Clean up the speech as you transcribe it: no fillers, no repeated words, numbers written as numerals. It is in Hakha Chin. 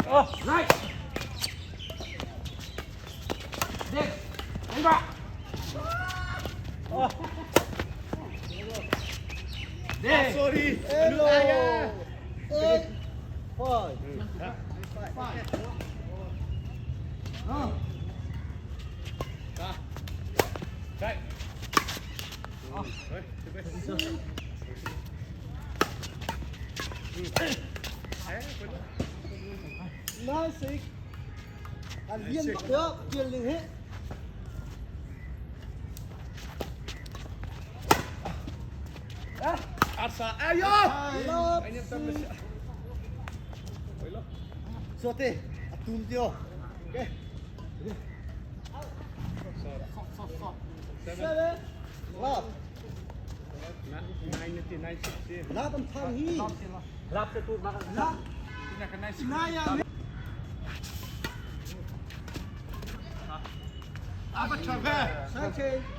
Oh, right. Dek. Tembak. Oh. Dek. Sorry. Hello. Ayah. 8 5. Chạy. 9 6. À liên bắc được, truyền liền hết. Arsa. Ayo. Love. Anh em tâm là Sote, atum tio. Okay. 7 Love. 9 9 6. Love ang thang hi. Lap sa tur makan. Love. Naya. Apa coba? Sanchez.